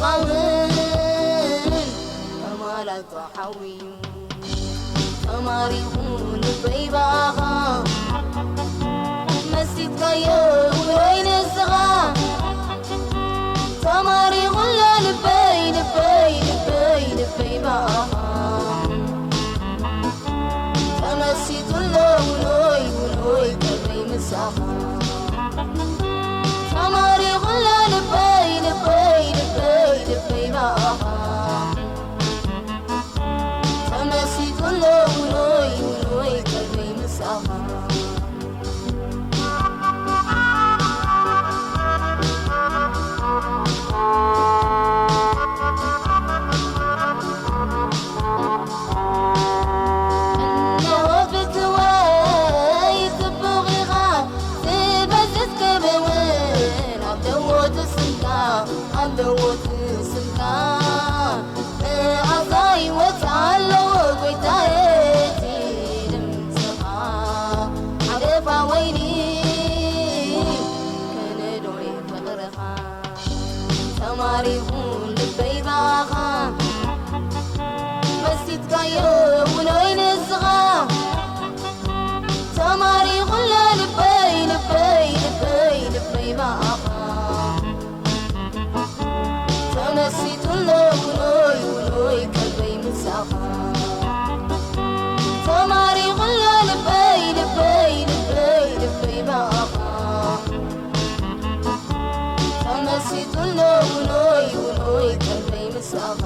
ኣውን ከማላቱ ሓውዩ ተማሪኹ ልበይ ብኣኻ መሲጥካዮ ውሎይ ንስኻ ተማሪኹ ኣሎ ልበይ ልበይ ልበይ ልበይ ብኣኻ ተመሲጡ ኣሎ ውሎይ ውሎይ ቀልበይ ምሳኻ ተማሪኹ ኣሎ ልበይ ልበይ ልበይ ልበይ ብኣኻ ተመሲጡ ኣሎ ውሎይ ውሎይ ቀልበይ ምሳኻ ኣለዎ ፍትወይ ጽቡቕ ኢኻ ዝበዝዝ ክብውን ኣለዎ ትስንካ ኣለዎ ትስንካ መዓዛ ይወጽእ ኣለዎ ጎይታየ እቲ ድምፅኻ ሓደፋ ወይኒ ከነዶሪ ፍቕርኻ ተማሪኹ ልበይ ብኣኻ መሲጥካዮ ውሎይ ንስኻ ተማሪኹ ኣሎ ልበይ ልበይ ልበይ ልበይ ብኣኻ ተመሲጡ ኣሎ ውሎይ ውሎይ ቀልበይ ምሳኻ ተማሪኹ ኣሎ ልበይ ልበይ ልበይ ልበይ ብኣኻ ተመሲጡ ኣሎ ውሎይ ውሎይ ቀልበይ ምሳኻ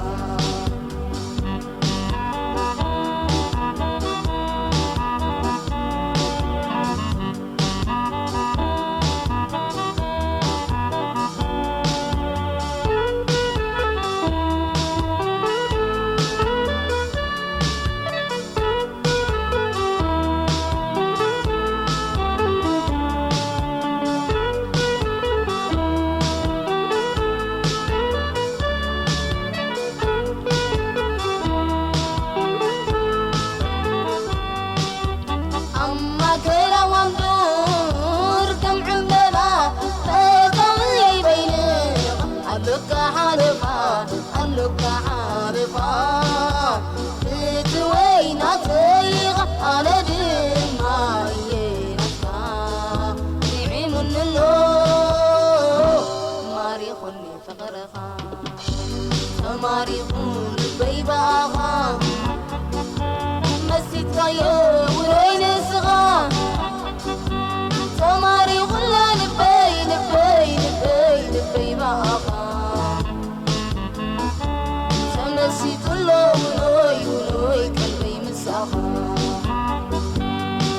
ኣብ ማእከላ ወንበር ከም ዕምበባ ተጠቕልለይ በይንኻ ኣሎካ ሓለኻ ኣሎካ ሓለኻ ፍትወይ ናተይ ኢኻ ኣነ ድማ እየ ናትካ ንዒሙኒ ኣሎ ማሪኹኒ ፍቕርኻ ተማሪኹ ልበይ ብኣኻ መሲጥካዮ ውሎይ ንስኻ ተማሪኹ ኣሎ ልበይ ልበይ ልበይ ልበይ ብኣኻ ተመሲጡ ኣሎ ውሎይ ውሎይ ቀልበይ ምሳኻ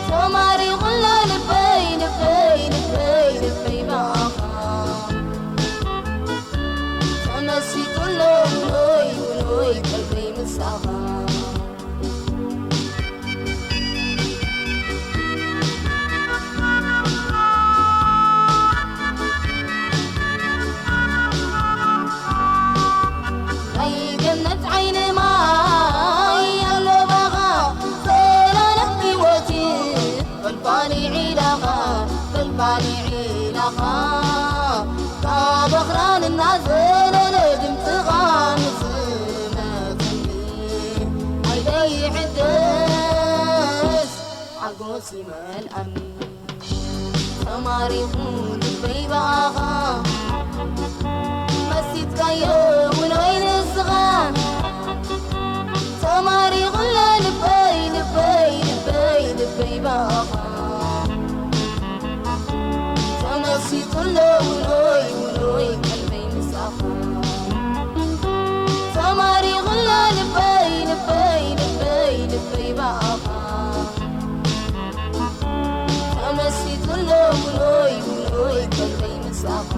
ተማሪኹ ኣሎ ልበይ ልበይ ልበይ ልበይ ብኣኻ ተመሲጡ ኣሎ ውሎይ ውሎይ ቀልበይ ምሳኻ ናይ ገነት ዓይኒ ማይ ኣለባኻ ዘላለም ህይወት ፈልፋሊ ዒላኻ ፈልፋሊ ዒላኻ ካብ ኣኽራን እናዘለለ ድምፅኻ ንዝመፀኒ ዓይደይ ይሕደስ ሓጎስ ይመልኣኒ ተማሪኹ ልበይ ብኣኻ መሲጥካዮ ውሎይ ንስኻ ተማሪኹ ኣሎ ልበይ ልበይ ልበይ ልበይ ብኣኻ ተመሲጡ ኣሎ ውሎይ ውሎይ ቀልበይ ምሳኻ ተማሪኹ ኣሎ ልበይ ልበይ ልበይ ልበይ ብኣኻ ተመሲጡ ኣሎ ውሎይ ውሎይ ቀልበይ ምሳኻ